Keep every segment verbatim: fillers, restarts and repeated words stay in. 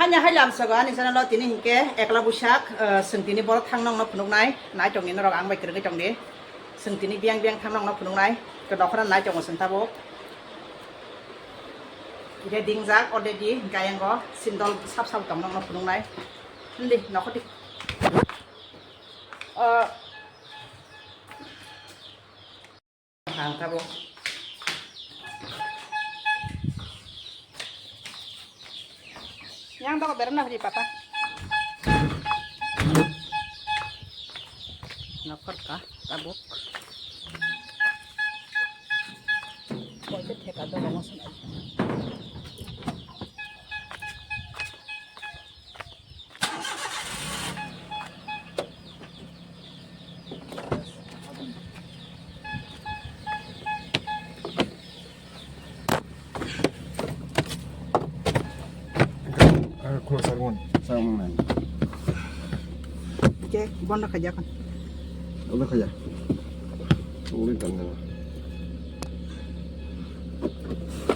Ani hai lamsogo ani channel o tini hinkhe Ekla Buisak, eh, chwng tini borok thang nokno phunuknai, nai tongni norok ang bai kwrwngwi tongdi. Chwng tini biyang biyang thang nokno phunuknai, to nokhora nai tongo chwng tabuk. Ide dingjak already, hinkhe ayang o sindol sap sap tong nokno phunuknai. Hindi, nokhordi. Eh, Ang tabuk. Yang doko berana hari papa. Nokhor ka tabuk. Boite theka doko moson. Khulok sarmon. Sarmon nai. Oke, bondo khaja kon. Bondo khaja. Uli tanda.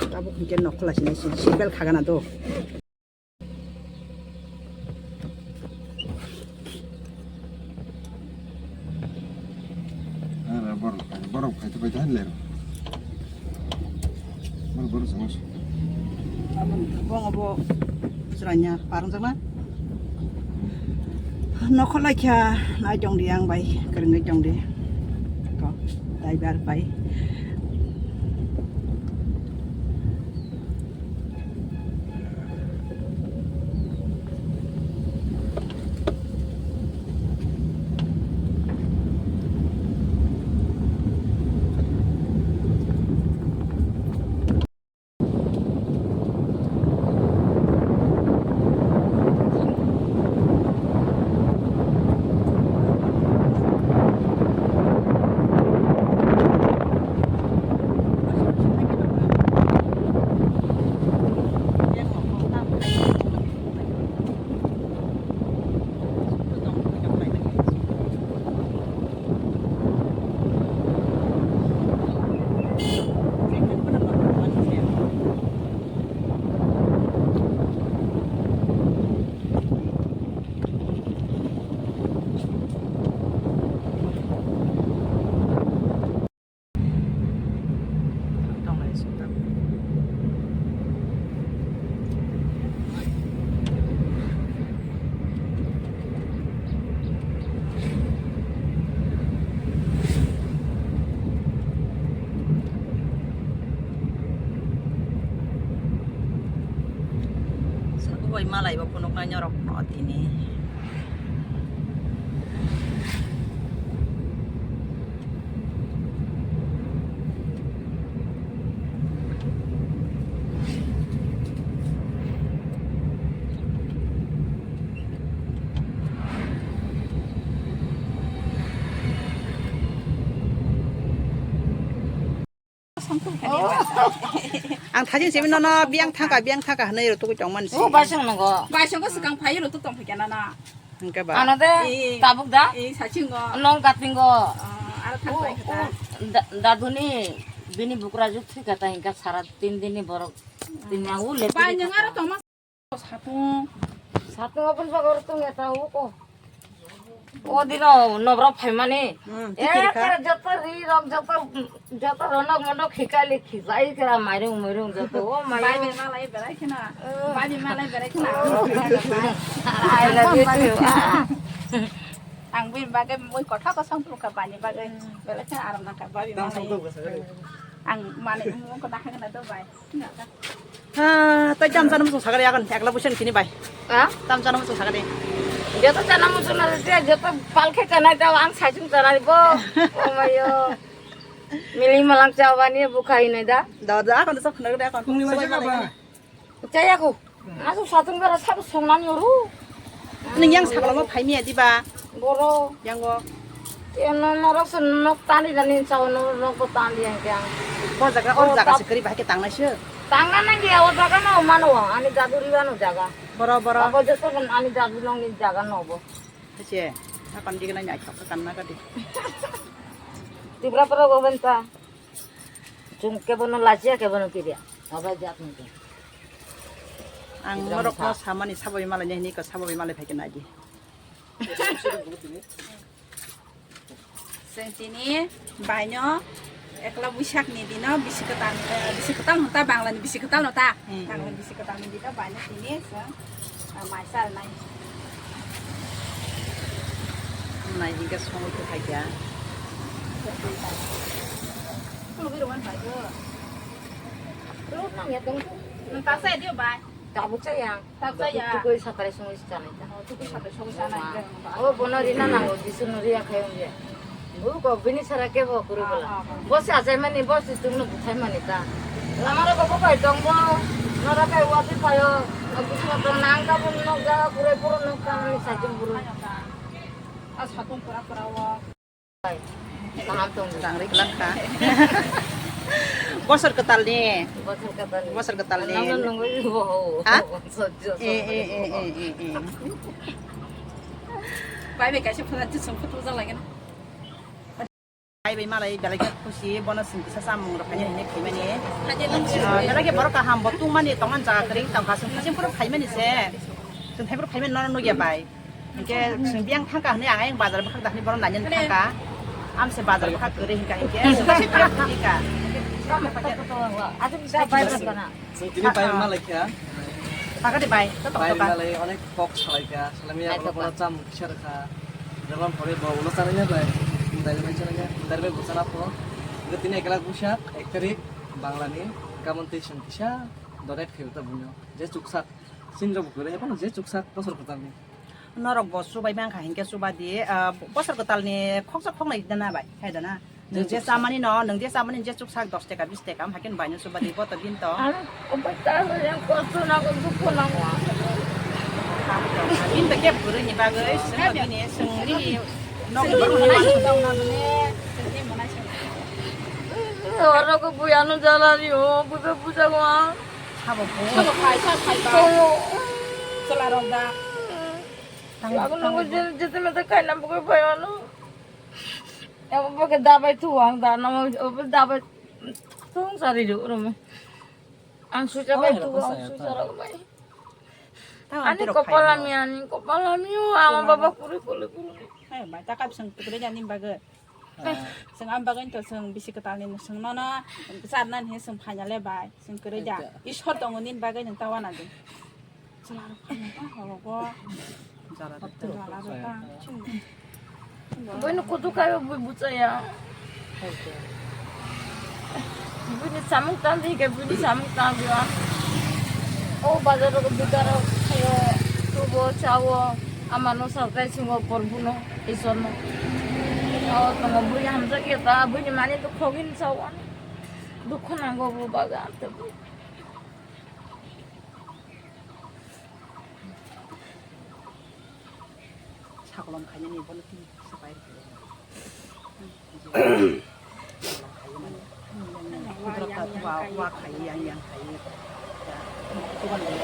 Tabuk hingke nok khwla sini si, si bel khagana do. Ara borok khai, borok khai to khai to han lero. Borok borok sama. Bongo bo sranya parang jana. Nokholai kha nai jong di ang bai, kereng jong di. Ko, dai bar bai. Sago bai malai bo phunuknai norok no tini. Ang thajin simi nono biyang thangka, biyang thangka hwnwi rw tugui tongmani si. O, baisong nongo. Baisong ko swkang phai rw tuk tong phikya nana. Hwnkhe ba? Ano de, tabuk da? Ih, sachingo. Nong katingo. Oh, aro thang pai kha. Da-, daduni bini bukrajuk thwi kha ta hwnkhe sara tin dini borok tini ang ule. Bai, nwng aro tongma Satung. Satung open bagor tung eta uko. O dino nobra phaimani. Hmm, eh, tikiri kha. Kare joto ri rok, joto, joto ronok monok khikali khijai kra mairung muirung joto. O mayo. Bai bai malai berai khna. Oh. Bai bai malai berai khna. Oh. I love you too. Ang bini bagwi mui kotha kosong tongkha bani bagwi. Belai kheno aram nangkha babi malai. Ang mani mungko nahagna do bai. Ah, tai tam chana muchung sagari agon, Ekla Buisak tini bai. Ha? Tam chana muchung sagari. Joto chana muchung na je, joto palkhe chana ta ang saichung chana bo. O mayo. Mili malang chawani bukhai nai da. Da da agon sok khna da agon. Kungni mai jaga ba? Chaya ko. Asu satung bara sabo songnani ru. Nung yang sakla mo phaimiya diba? Boro. Yango. Teno norok se nok tani jani sao norok bo tani yang yang. Bo jaga or jaga se kari bahai ke tangnai se. Tangna nang ya o jaga no mano ani jadu riwa no jaga. Boro boro. Abo joto ani jadu nong ni jaga no bo. Che. Akan digna nyai thok kan na ka di. Tibra para go benta. Chwng kebono lachiya, kebono kiriya. Obo jak nungkhe. Ang norokno samani sabo bai malai nai hini ko sabo bai malai phaikhe naidi. Chwng tini baino ekla buisakni dino bisi kwtal, eh, bisi kwtal no ta, Banglani bisi kwtal no ta. Hmm. Banglani bisi kwtalni dino baino tini chwng, eh, mai salnai. Nai hingke songwi kwthai kha. Kulugwi rwmani bai do. Rwmani ya tong. Nwng ta sai dio bai. Tabuk chaya. Tabuk chaya. Tukui satai songwi chanai ta. Oh, tukui satai songwi chanai. Oh, bono rina nango, Jisu no riya khai ongya. Bu ko bini sara kebo kuri bola. Ah, ah, ah. Bo se achai mani, bo se chwngno buthai mani ta. Amaro ko bo bai tong bo. Nora kai wati phayo. Busi no tong nang ta bo nok ja kure puro nok ta mani saichung buru. Ah, satung pura pura wo. Kaham tong. Tangri kelak kha. Bosor ketal ni. Bosor ketal ni. Bosor ketal ni. Nang nang nang bo. Ha? Sojjo, eh, eh, sojjo. Eh, eh, eh, eh. Bai bai kaisa pura tu sempet uza lagi na. Bai bai malai belai khe khusi bono sing kisa samung rok khaini hini khaimani. Ah, belai khe borok kaham bo tungmani tongmani jaga kring tongkha sung kisa pura khaimani se. Sung thai pura khaimani nono nugya bai. Hingke chwng biyang thangka hwnwi ang ayang bazar bwkhak da hwnwi bono nainani thangka. Amse bazar bwkhak kwrwi hingka hingke. Chwng tini pai ma laikha. Thangka de bai. Bai ma lai onek kok salaikha. Salami ya bono bono cham kisa rwkha. Jabon pore bo ulo chanai ya bai. Dari bai chanai ya. Dari bai bo chana pho. Hingke tini ekla busa ek tarik Banglani kamon tei chwng kisa donate khayo ta buino. Je chuksak. Sinrok bo kwrwi, haphano je chuksak bosor kwtalni. Norok bo chubai mankha hinkhe chuba di, ah, bosor kwtalni khoksa khoknai dana bai, hai dana. Nwng je je chuksak. Chamani no, nwng je chamani je chuksak dos teka, bis teka, am haikhe baino chuba di, boto bin to. Ano, obo ta yang kosto na ko dukho na ko. Bin to khe bwrwi ni bagwi, sengno bini, sengni nok. Oro ko bui ano jala ri o, bui be buja ko ang. Sabo bo. Sabo khai, sabo khai ba. Tongo. Chwla rok da. Tango, tango. Abo nongo je, jete mete kaina bukui bai ano. Abo bokhe dabai tu ang da, namo abo dabai tu ang sari ju ro me. Ang suja bai tu ang suja ro bai. Ani kopal ami, ani kopal ami o, ama baba kuri kuli kuri. Hai, bai, ta kap seng tukre jani baga. Chwng am bagwi to chwng bisi kwtalni chwng nono charnani hinwi chwng phaina le bai, chwng kwrwi da. Ishwar tongo nini bagwi nwng ta wana di. Chwla rok phaina ta horogo. Jala rok ta. Boino kutu kayo bui buchaya. Buini samung tang di ke buini samung tang di wa. O bazar rok bidar rok khayo, tubo chawo, amano salkai singo porbuno. Isorno. O tongo bui hamjak ya ta, buini mani to khogin sawan. Dukho nango bo baga ante bui. Sakolom khainani bono tin sapai. Kudrat ta tuwa, wa khai, yang, yang khai. Tuwan ni,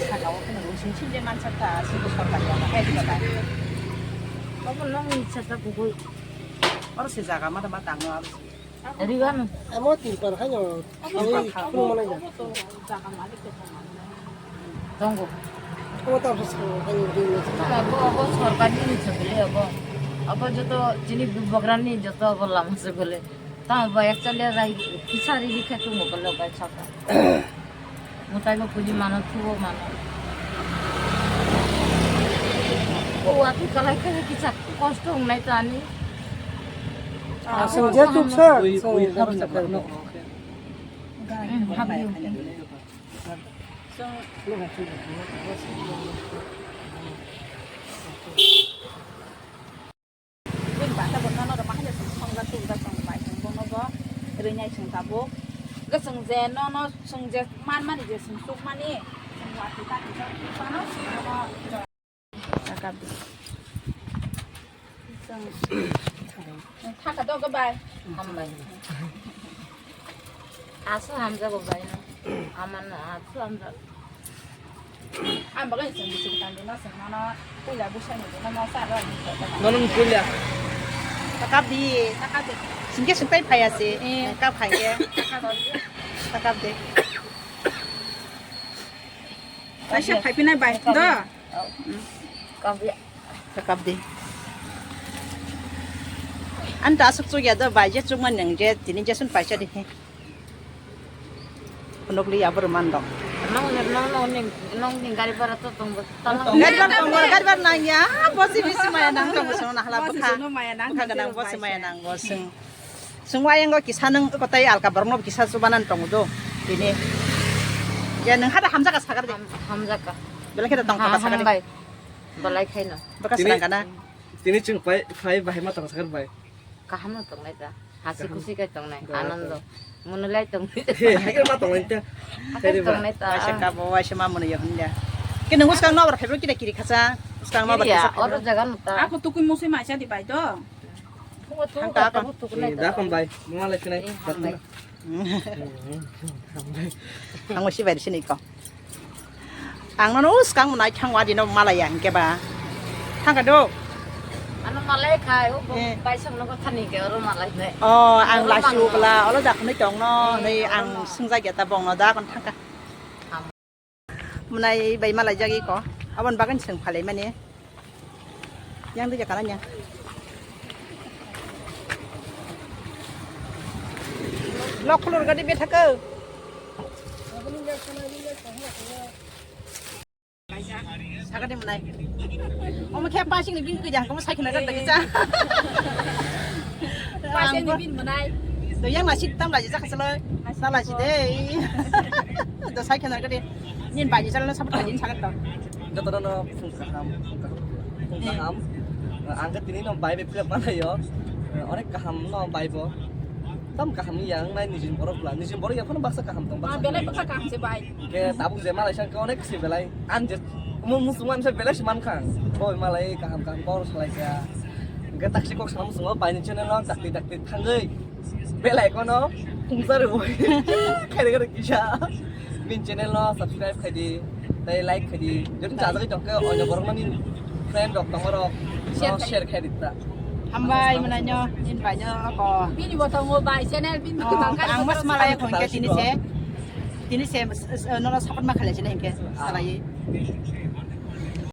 saka o kunu sing sing de mansa ta, sing ko sorkar ya, hai di ta. Obo nong ni sa ta bugui. Oro se jaga ma da ma tang no aro se. Rigan. Amo tin par hai no. Tin par kha. Kunu manai na. Tongo. Amo ta bus ko hai no. Tamo bo, bo sorkar ni se bele bo. Abo joto chini bubagra ni joto bo lama se bele. Tamo bai actually rai kisari rikhe tu mo kalo bai chaka. Mutai bo puji mano, thubo mano. O wati kalai khe kisa kosto wngnai tani. Aswng je chuksa, wi, wi, harsa khe. Hmm, habri. Bini bata bo nono rwma haino chwng songja tubja chwng bai chwng bono bo rwinai chwng tabuk. Hwnkhe chwng je nono chwng je manmani je chwng chukmani chwng watwi tani chwng chukmano chwng bono. Chwng thaka dogo bai. Hambai. Aso hamjago bai no. Amano aso hamjago. Ang bagwi chwng bisi kwtal dino chwng mano puila bwsai ni dino ma sa ro ni. Nono puila. Takap di. Takap di. Singke singpai phaya se. Eh. Kap khai ke. Takap di. Takap di. Kaisa phaipinai bai do. Kap di. Ani ta aswk chukya do bai, je chukma nang je tini je sun paisa di he. Phunukli ya bwrwi man dong. Nong, nong, nong, ning, nong, ning gari bara to tong bo. Gari bara tong bo, gari bara nang ya. Bosi bisi maya nang tong bo, sono nahla bwkha. Bwkha gwnang bosi maya nang bo, swng. Swng wa yango kisa nang kotai alka borok no kisa chubanan tong do. Bini. Ya nang hada hamjaka sakar de. Ham-, hamjaka. Belai khe tong tong sakar de. Hambai. Belai khaino. Bwkha srang kana. Tini chwng pai, pai bahai ma tong sakar bai. Kaham no tongnai ta. Hasi khusi kai tongnai. Anando. Munulai tongnai. He, hai ma tongnai ta. Tongnai ta. Waisa kabo, waisa ma munu yo hunda. Kini uskang no abra phaibo kira kiri khasa. Uskang no abra kiri ya, khasa oro jaga no ta. Ako tukui musui maisa di bai to. Thangka ako. Dakhon bai, mama lai sinai. Ang si bai sini ko. Ang nono uskang mwnai thang wadi no malaya hinkhe ba. Thangka do. Ano malai khai, o bai song no thani ke oro malai nai. Oh, ang lasi ubla, olo dakhon ni tong no, nei ang sungja geta bong no dakhon thangka. Mwnai bai malai jagi ko. Abon bagan seng phalai mani. Yang dija kana yang. Lok khulur gadi bethak. Sagadi mwnai. Omo khe pasing ni bini kujang komo saikhe na gadi cha. Pasing ni bini mwnai. Do yang nasi tam lagi jakha selo. Nalai si dei. Do saikhe na gadi. Nin bai ni chalo na sabat bai ni sagat to. Jotono no phung kaham, phung kaham, phung kaham. Ang khe tini no bai bai philip manayo. Onek kaham no bai bo. Tam kaham yang nai nijin borok bla. Nijin borok ya phano baksa kaham tong, baksa belai kaham. Baksa kaham se bai. Ke tabuk je malai sang ke onek si belai. An je mo musung an se belai si man khang. Boi malai kaham kaham bor salai ka. Ke taksi kok sama musung bai ni channel no dakti dakti thangoi. Belai kono pungsa rw khairi khairi kisa min channel no subscribe khaidi tei like khaidi jodi chajagwi tongkhe oino borok mani friend rok tongma rok no share khaidi ta. Hambai mwnai no invite no ko. Bini bo tongo bai channel bini bo tongkha. Ang mas malai ko hingke tini se tini se nono support ma khalai chini hingke salai.